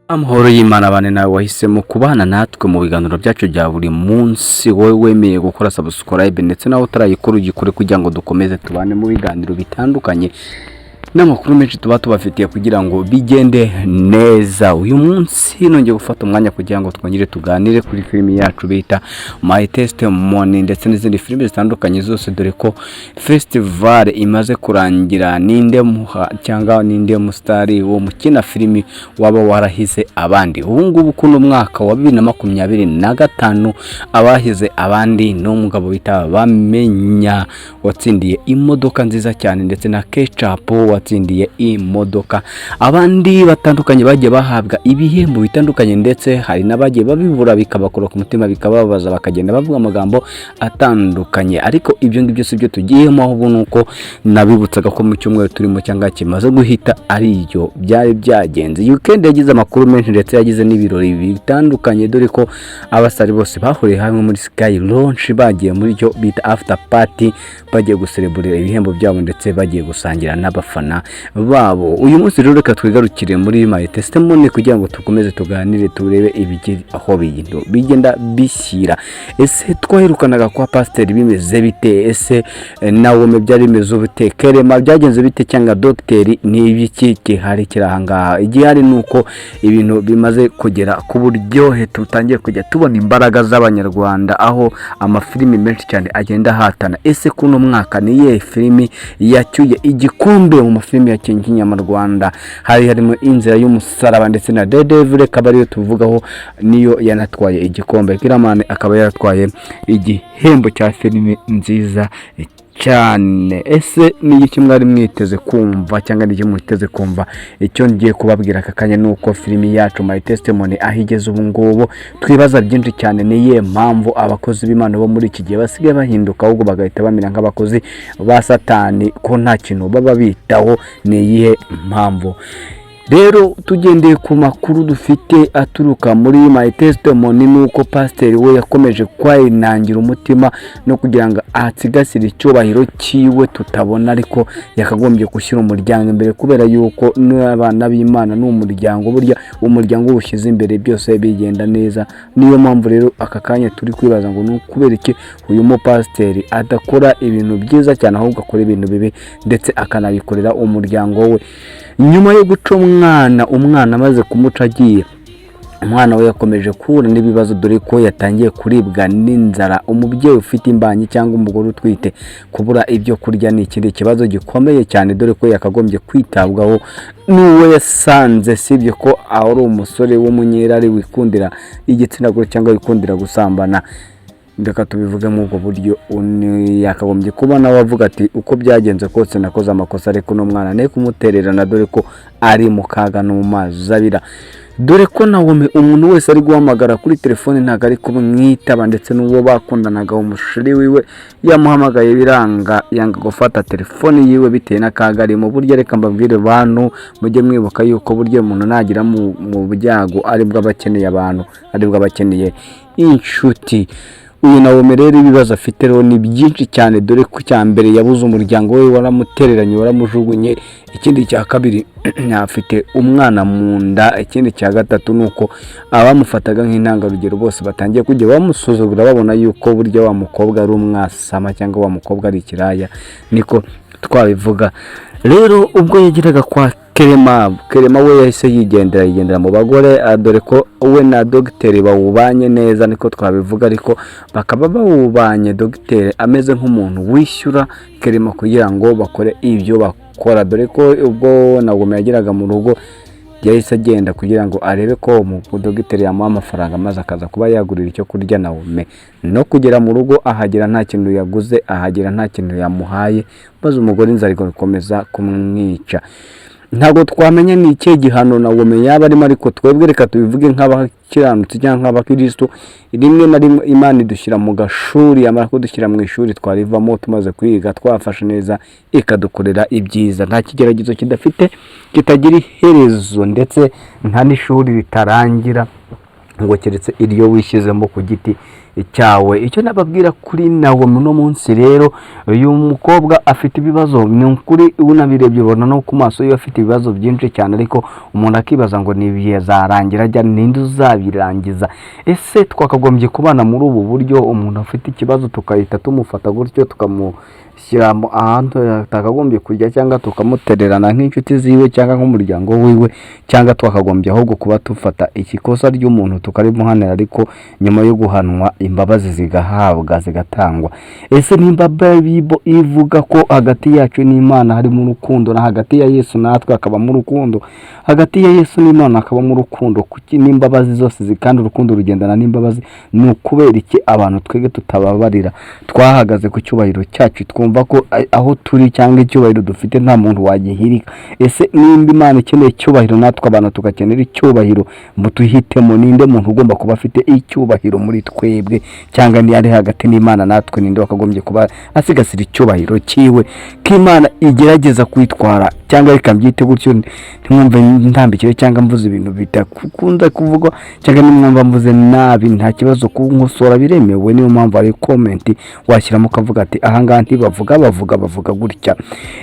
Amahoro y'Imana abane nawe wahisemo kubana natwe mu biganiro byacu bya buri munsi, wowe wemeye gukora subscribe ndetse nawe utarayikora ugikore kugira ngo dukomeze tubane mu biganiro bitandukanye n'amakuru menshi tuba tubafitiye kugira ngo bigende neza. Uyu munsi nongeye gufata umwanya kugira ngo twongere tuganire kuri filimi yacu bita My Testimony ndetse n'izindi filimi zitandukanye zose, dore ko festival imaze kurangira. Ninde muha cyangwa ninde musitari wo mukina filimi waba warahize abandi ubu ngubu kuno mwaka wa 2025? Abahize abandi ni umugabo bita Bamenya watsindiye imodoka nziza cyane, ndetse na Kecapu watsindiye imodoka. Abandi batandukanye bagiye bahabwa ibihembo bitandukanye, ndetse hari n'abagiye babibura bikabakora ku mutima, bikababaza, bakagenda bavuga amagambo atandukanye. Ariko ibyo ngibyo si byo tugiyemo, ahubwo ni uko nabibutsaga ko mu cyumweru turimo cyangwa kimaze guhita ari ibyo byari byagenze. Weekend yagize amakuru menshi ndetse yagize n'ibirori bitandukanye, dore ko abasitari bose bahuriye hamwe muri Sky Lounge, bagiye muri cyo bita after party, bagiye gusereburira ibihembo byabo ndetse bagiye gusangira n'abafana babo. Uyu munsi rero reka twigarukire muri My Testimony kugira ngo dukomeze tuganire, turebe ibigeri aho bigenda bishyira. Ese twaherukanaga kwa pasiteri bimeze bite? Ese Nawomi byari bimeze bite? Kerema byagenze bite? Cyangwa dogiteri, ni ibiki gihari kiri aha ngaha? Igihari ni uko ibintu bimaze kugera ku buryohe, tutangiye kujya tubona imbaraga z'Abanyarwanda, aho amafilimi menshi cyane agenda ahatana. Ese kuno mwaka ni iyihe filimi yacyuye igikombe mu mafilimi ya kinyarwanda? Hari harimo Inzira y'Umusaraba ndetse na Daredevil, akaba ariyo tuvugaho, niyo yanatwaye igikombe. Killaman akaba yaratwaye igihembo cya filimi nziza cyane. Ese ni iki mwari mwiteze kumva cyangwa ni iki mwiteze kumva? Icyo ngiye kubabwira aka kanya ni uko filimi yacu My Testimony aho igeze ubu ngubu, twibaza byinshi cyane. Ni iyihe mpamvu abakozi b'Imana bo muri iki gihe basigaye bahinduka, ahubwo bagahita bamera nk'abakozi ba Satani, ko nta kintu baba bitaho? Ni iyihe mpamvu rero? Tugendeye ku makuru dufite aturuka muri My Testimony, ni uko pasiteri we yakomeje kwinangira umutima no kugira ngo asigasire icyubahiro cyiwe tutabona, ariko yakagombye gushyira umuryango imbere, kubera yuko n'abana b'Imana ni umuryango. Burya umuryango uwushyize imbere byose bigenda neza. Niyo mpamvu rero aka kanya turi kwibaza ngo ni ukubera iki uyu mupasiteri adakora ibintu byiza cyane, ahubwo akora ibintu bibi, ndetse akanabikorera umuryango we. Nyuma yo guca umwana, amaze kumuca agiye, umwana we yakomeje guhura n'ibibazo, dore ko yatangiye kuribwa n'inzara. Umubyeyi ufite imbanyi cyangwa umugore utwite, kubura ibyo kurya ni ikindi kibazo gikomeye cyane, dore ko yakagombye kwitabwaho n'uwo yasanze. Sibye ko ari umusore w'umunyerari wikundira igitsina gore cyangwa wikundira gusambana, reka tubivuge muri ubwo buryo, yakagombye kuba nawe avuga ati: "Uko byagenze kose nakoze amakosa, ariko uno mwana ne kumutererana, dore ko ari mu kaga no mu mazi abira." Dore ko nawe umuntu wese ari guhamagara kuri telefone ntabwo ari kumwitaba, ndetse n'uwo bakundanaga, umusheri wiwe, yamuhamagaye biranga, yanga gufata telefone yiwe bitewe n'akaga arimo. Burya reka mbabwire bantu, mujye mwibuka yuko burya umuntu nagira mu byago aribwo aba akeneye abantu, aribwo aba akeneye inshuti. Uyu nawe rero ibibazo afite rero ni byinshi cyane, dore ko icya mbere yabuze umuryango we, waramutereranye, waramujugunye. Ikindi cya kabiri, afite umwana mu nda. Ikindi cya gatatu ni uko abamufataga nk'intangarugero bose batangiye kujya bamusuzugura, babona yuko burya wa mukobwa ari umwasama cyangwa wa mukobwa ari ikiraya, niko twabivuga. Rero ubwo yageraga kwa Kerema, Kerema we yahise yigendera, yigendera mu bagore, dore ko we na dogiteri bawubanye neza, niko twabivuga, ariko bakaba bawubanye dogiteri ameze nk'umuntu wishyura Kerema kugira ngo bakore ibyo bakora, dore ko ubwo Nawomi yageraga mu rugo yahise agenda kugira ngo arebe ko dogiteri yamuha amafaranga, maze akaza kuba yagurira icyo kurya Nawomi. No kugera mu rugo ahagera nta kintu yaguze, ahagera nta kintu yamuhaye, maze umugore inzara igakomeza kumwica. Ntabwo twamenya ni ikihe gihano Nawomi yaba arimo, ariko twebwe reka tubivuge nk'abakiranutsi cyangwa nk'abakirisitu: rimwe na rimwe Imana idushyira mu gashuri, yamara kudushyira mu ishuri twarivamo tumaze kwiga twafashe neza, ikadukorera ibyiza. Nta kigeragezo kidafite kitagira iherezo, ndetse nta n'ishuri ritarangira ngo keretse iryo wishyizemo ku giti. cyawe. Icyo nababwira kuri nawe muno munsi rero, uyu mukobwa afite ibibazo. Ni ukuri, unabirebye ubona no ku maso ye afite ibibazo byinshi cyane, ariko umuntu akibaza ngo ntibizarangira ajya, ninde uzabirangiza? Ese twakagombye kubana muri ubu buryo? Umuntu afite ikibazo tukahita tumufata gutyo, tukamushyira ahantu atakagombye kujya, cyangwa tukamutererana nk'inshuti ziwe cyangwa nk'umuryango wiwe, cyangwa twakagombye ahubwo kuba dufata ikosa ry'umuntu tukarimuhanira, ariko nyuma yo guhanwa imbabazi zigahabwa, zigatangwa? Ese nimba Bible ivuga ko hagati yacu n'Imana harimo urukundo, na hagati ya Yesu natwe hakabamo urukundo, hagati ya Yesu n'Imana hakabamo urukundo, kuki n'imbabazi zose, kandi urukundo rugendana n'imbabazi, ni ukubera iki abantu twebwe tutababarira? Twahagaze ku cyubahiro cyacu, twumva ko aho turi cyangwa icyubahiro dufite nta muntu wagihirika. Ese nimba Imana ikeneye icyubahiro, natwe abantu tugakenera icyubahiro, ngo tuhitemo ninde muntu ugomba kuba afite icyubahiro muri twebwe, cyangwa ni ari hagati n'Imana natwe, ninde wakagombye kuba asigasira icyubahiro cyiwe? Ko Imana igerageza kwitwara, cyangwa reka mbyite gutyo, ntimwumve ntambikire cyangwa mvuze ibintu bidakunda kuvugwa, cyangwa nimwumva mvuze nabi nta kibazo, kunkosora biremewe. Niyo mpamvu hari comment washyiramo ukavuga ati: "Ahangaha ntibavuga, bavuga gutya."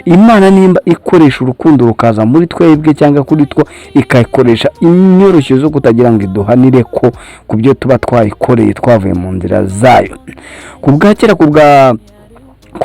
Imana nimba ikoresha urukundo rukaza muri twebwe cyangwa kuri two, ikayikoresha inyoroshyo zo kutagira ngo iduhanire ko ku byo tuba twayikoreye twavuye mu nzira zayo. Ku bwa kera, ku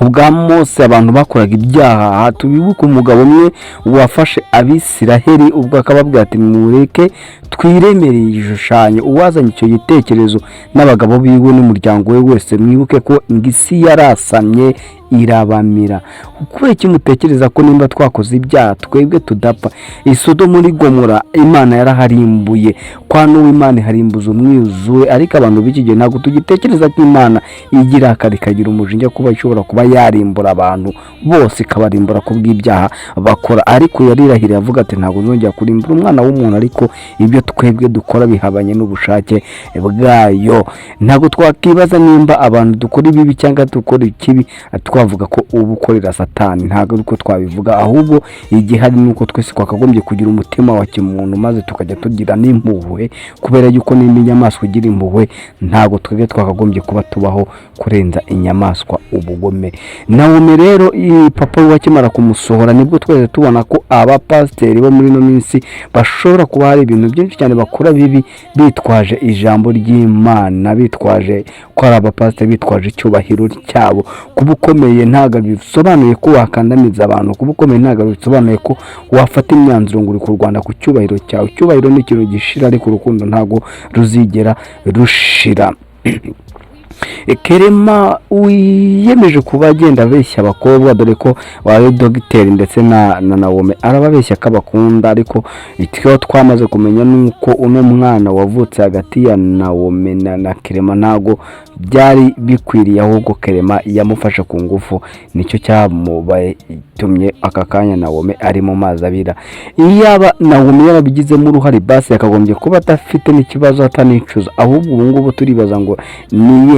bwa Mose, abantu bakoraga ibyaha. Tubibuke umugabo umwe wafashe Abisiraheli ubwo akababwira ati: "Mureke twiremere igishushanyo." Uwazanye icyo gitekerezo n'abagabo biwe n'umuryango we wese, mwibuke ko isi yarasamye irabamira. Kubera iki mutekereza ko nimba twakoze ibyaha twebwe tudapfa? Isodomu muri Gomora Imana yaraharimbuye, kwa Nuwa Imana iharimbuza umwuzure, ariko abantu b'iki gihe ntabwo tugitekereza ko Imana igira akari, ikagira umujinya kuba ishobora kuba yarimbura abantu bose, ikabarimbura ku bw'ibyaha bakora. Ariko yarirahiriye avuga ati: "Ntabwo nzongera kurimbura umwana w'umuntu." Ariko ibyo twebwe dukora bihabanye n'ubushake bwayo. Ntabwo twakwibaza nimba abantu dukora ibibi cyangwa dukora ikibi twavuga ko uba ukorera Satani. Ntabwo ariko twabivuga, ahubwo igihari ni uko twese twakagombye kugira umutima wa kimuntu, maze tukajya tugira n'impuhwe, kubera yuko nimba inyamaswa igira impuhwe, ntabwo twebwe twakagombye kuba tubaho kurenza inyamaswa ubugome. Nawomi rero, iyi papa we akimara kumusohora, nibwo twese tubona ko abapasiteri bo muri ino minsi bashobora kuba hari ibintu byinshi cyane bakora bibi, bitwaje ijambo ry'Imana, bitwaje ko ari abapasiteri, bitwaje icyubahiro cyabo. Kuba ukomeye ntabwo bisobanuye ko wakandamiza abantu. Kuba ukomeye ntabwo bisobanuye ko wafata imyanzuro ngo uri kurwana ku cyubahiro cyawe. Icyubahiro ni ikintu gishira, ariko urukundo ntabwo ruzigera rushira. Kerema wiyemeje kuba agenda abeshya abakobwa, dore ko wari dogiteri, ndetse na Nawome arababeshya ko abakunda, ariko icyo twamaze kumenya ni uko uno mwana wavutse hagati ya Nawome na Kerema ntabwo byari bikwiriye, ahubwo Kerema yamufashe ku ngufu. Nicyo cyamubatumye aka kanya Nawome ari mu mazi abira. Iyaba Nawome yarabigizemo uruhare, basi yakagombye kuba adafite n'ikibazo, atanicuza. Ahubwo ubu ngubu turibaza ngo ni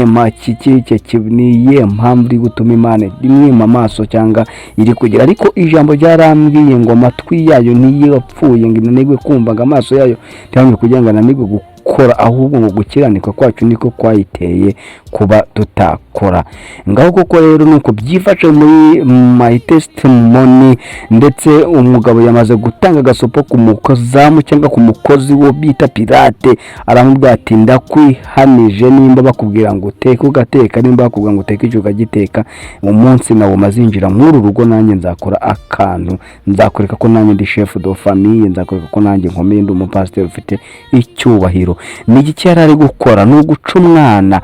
iyihe mpamvu iri gutuma Imana imwima amaso cyangwa iri kugira? Ariko ijambo ryarambwiye ngo amatwi yayo ntiyapfuye ngo inanirwe kumva, ngo amaso yayo ntiyamye kugira ngo ananirwe gukora, ahubwo ngo gukiranuka kwacu niko kwayiteye kuba tutakora. Ngaho koko rero nuko byifashe muri my testimony. Ndetse umugabo yamaze gutanga agasopo ku mukozamu cyangwa ku mukozi wo bita Pirate, aramubwira ati: "Ndakwihanije, nimba bakubwira ngo uteke ugateka, nimba bakubwira ngo uteke icyo ukagiteka, umunsi nawe umazinjira muri uru rugo nanjye nzakora akantu, nzakwereka ko nanjye ndi chef de famille, nzakwereka ko nanjye nkomeye, ndi umupasiteri ufite icyubahiro." Ni iki yari ari gukora? Ni uguca umwana.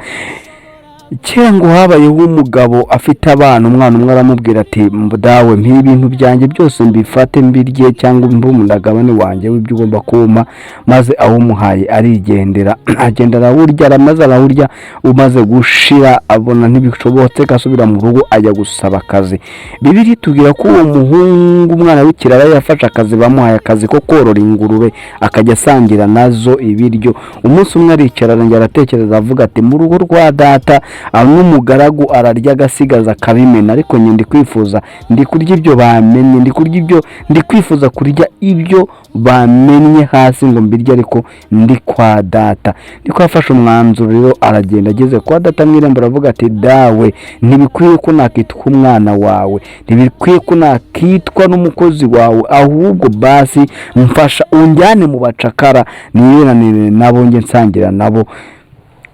Kera ngo habayeho umugabo afite abana. Umwana umwe aramubwira ati: "Dawe, mpa ibintu byanjye byose mbifate mbirye, cyangwa mbe umugabane wanjye w'ibyo ugomba kumpa." Maze awumuhaye arigendera, agenda arawurya, aramaze arawurya, umaze gushira abona ntibishobotse, asubira mu rugo ajya gusaba akazi. Bibiliya itubwira ko uwo muhungu, umwana w'ikirara, yafashe akazi, bamuhaye akazi ko korora ingurube, akajya asangira nazo ibiryo. Umunsi umwe aricara, arongera aratekereza, avuga ati: "Mu rugo rwa data N'umugaragu ararya agasigaza akabimena, ariko njye ndi kwifuza, ndi kurya ibyo bamennye, ndi kurya ibyo, ndi kwifuza kurya ibyo bamennye hasi ngo mbirye, ariko ndi kwa data." Niko yafashe umwanzuro rero, aragenda. Ageze kwa data mu irembo, aravuga ati: "Dawe, ntibikwiye ko nakitwa umwana wawe, ntibikwiye ko nakitwa n'umukozi wawe, ahubwo basi mfasha unjyane mu bacakara niberanire nabo, njye nsangira nabo,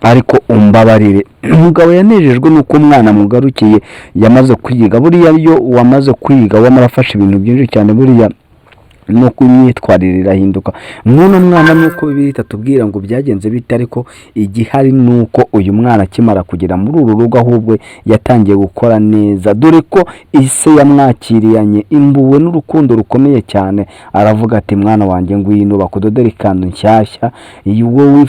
ariko umbabarire." Umugabo yanejejwe n'uko umwana amugarukiye yamaze kwiga. Buriya iyo wamaze kwiga, wamara afashe ibintu byinshi cyane, buriya no ku myitwarire irahinduka. Mw'uno mwana, nuko Bibiliya itatubwira ngo byagenze bite, ariko igihari ni uko uyu mwana akimara kugera muri uru rugo, ahubwo yatangiye gukora neza, dore ko ise yamwakiriyanye impuhwe n'urukundo rukomeye cyane. Aravuga ati: "Mwana wanjye, ngwino bakudodere ikanzu nshyashya." Iyo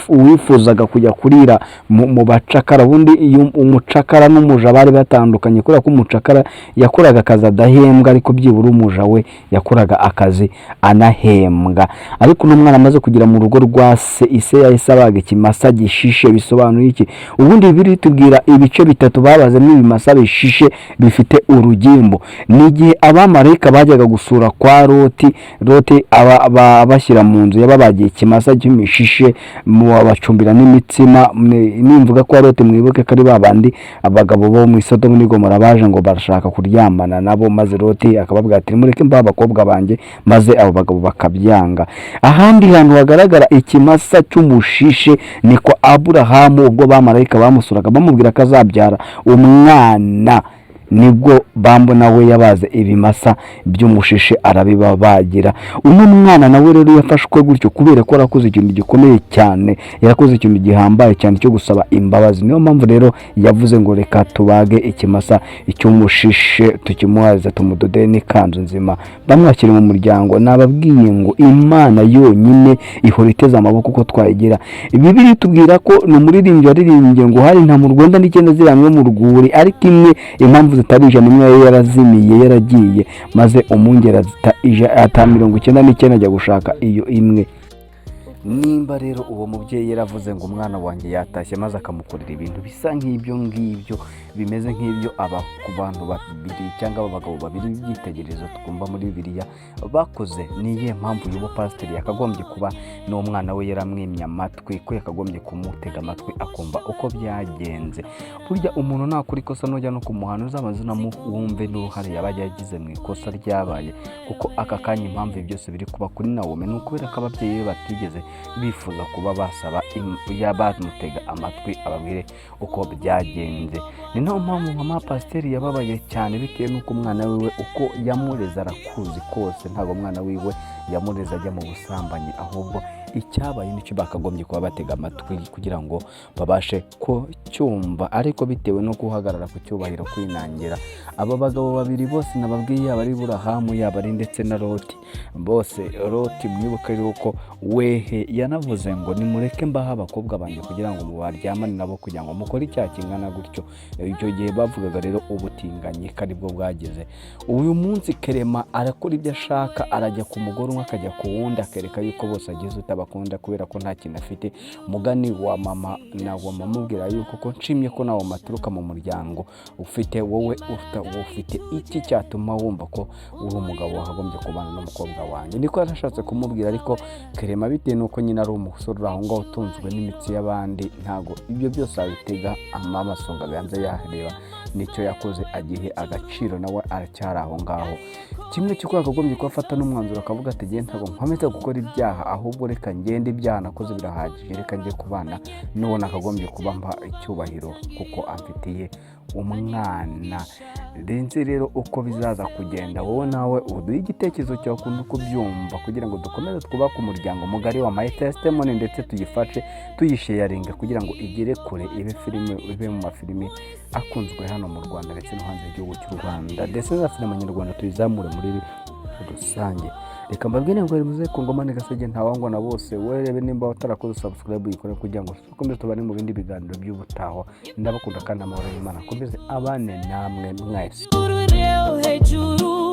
uwifuzaga kujya kurira mu bacakara, ubundi iyo umucakara n'umuja bari batandukanye, kubera ko umucakara yakoraga akazi adahembwa, ariko byibura umuja we yakoraga akazi anahembwa. Ariko uno mwana amaze kugera mu rugo rwa se, ise yahise abaga ikimasa gishishe. Bisobanuye iki? Ubundi Bibiliya itubwira ibice bitatu babazemo ibimasa bishishe bifite urugimbu. Ni igihe abamarayika bajyaga gusura kwa Loti, Loti abashyira mu nzu, yababagiye ikimasa cy'imishishe, babacumbira n'imitsima. Nimvuga kwa Loti, mwibuke ko ari ba bandi abagabo bo mu Isodomu n'i Gomora baje ngo barashaka kuryamana nabo, maze Loti akababwira ati: "Mureke mbahe abakobwa banjye," maze abo bagabo bakabyanga. Ahandi hantu hagaragara ikimasa cy'umushishe ni kwa Aburahamu, ubwo bamarayika bamusuraga bamubwira ko azabyara umwana, nibwo bambo nawe yabaze ibimasa by'umushishe arabibabagira. Uno mwana nawe rero yafashwe gutyo kubera ko yarakoze ikintu gikomeye cyane, yarakoze ikintu gihambaye cyane cyo gusaba imbabazi. Niyo mpamvu rero yavuze ngo: "Reka tubage ikimasa icy'umushishe, tukimuhaze, tumudodere n'ikanzu nzima, bamwakire mu muryango." Nababwiye ngo Imana yonyine ihora iteze amaboko uko twayigira. Bibiliya itubwira ko ni umuririmbyi waririmbye ngo hari intama 99 ziri mu rwuri, ariko imwe, impamvu zitari 100, imwe yari yarazimiye, yaragiye, maze umwungeri azita ata 99 ajya gushaka iyo imwe. Nimba rero uwo mubyeyi yaravuze ngo umwana wanjye yatashye, maze akamukorera ibintu bisa nk'ibyo ngibyo, bimeze nk'ibyo aba ku bantu babiri cyangwa aba bagabo babiri b'ibyitegererezo twumva muri Bibiliya bakoze, ni iyihe mpamvu y'uwo pasiteri yakagombye kuba n'umwana we yaramwimye amatwi, ko yakagombye kumutega amatwi akumva uko byagenze? Burya umuntu nakora ikosa, nujya no kumuhana uzabanze wumve n'uruhare yaba yagize mu ikosa ryabaye, kuko aka kanya impamvu ibi byose biri kuba kuri Nawomi ni ukubera ko ababyeyi be batigeze bifuza kuba basaba bamutega amatwi ababwire uko byagenze. Ni nayo mpamvu mama pasiteri yababaye cyane, bitewe n'uko umwana wiwe uko yamureze arakuzi kose, ntabwo umwana wiwe yamureze ajya mu busambanyi. Ahubwo icyabaye nicyo bakagombye kuba batega amatwi kugira ngo babashe kucyumva, ariko bitewe no guhagarara ku cyubahiro, kwinangira, aba bagabo babiri bose nababwiye, yaba ari Burahamu, yaba ari ndetse na Loti, bose. Loti mwibuke yuko wehe yanavuze ngo: "Nimureke mbahe abakobwa banjye kugira ngo mubaryamane nabo, kugira ngo mukore icyaha kingana gutyo." Icyo gihe bavugaga rero ubutinganyi ko aribwo bwageze. Uyu munsi Kerema arakora ibyo ashaka, arajya ku mugore umwe, akajya ku wundi, akereka yuko bose agize utabakunda kubera ko nta kintu afite. Mugani wa mama na wa mama amubwira yuko ko nshimye ko nawe maturuka mu muryango ufite, wowe ufite iki cyatuma wumva ko uri umugabo wakagombye kubana n'umukobwa wanjye? Niko yarashatse kumubwira. Ariko Kerema, bitewe n'uko nyine ari umusore uri aho ngaho utunzwe n'imitsi y'abandi, ntabwo ibyo byose abitega amaso ngo abanze yareba nicyo yakoze agihe agaciro, nawe aracyari aho ngaho. Kimwe cy'uko yakagombye kuba afata n'umwanzuro akavuga ati: "Ngiye ntabwo nkomeza gukora ibyaha, ahubwo reka ngende, ibyaha nakoze birahagije, reka njye kubana n'uwo nakagombye kuba mpa icyubahiro kuko amfitiye umwana." Rinzi rero uko bizaza kugenda. Wowe nawe uduhe igitekerezo cyawe ukuntu kubyumva, kugira ngo dukomeze twubake umuryango mugari wa My Testimony, ndetse tuyifashe tuyisharinga kugira ngo igere kure, ibe filime, ibe mu mafilimi akunzwe hano mu Rwanda ndetse no hanze y'igihugu cy'u Rwanda, ndetse na sinema nyarwanda tuyizamure muri rusange. Reka mbabwire ngo muze ku ngoma gasege ntawangwa na bose. Werebe nimba utarakoze subscribe, uyikore kugira ngo dukomeze tubane mu bindi biganiro by'ubutaha. Ndabakunda kandi amahoro y'Imana akomeze abane namwe mwese. Hejuru.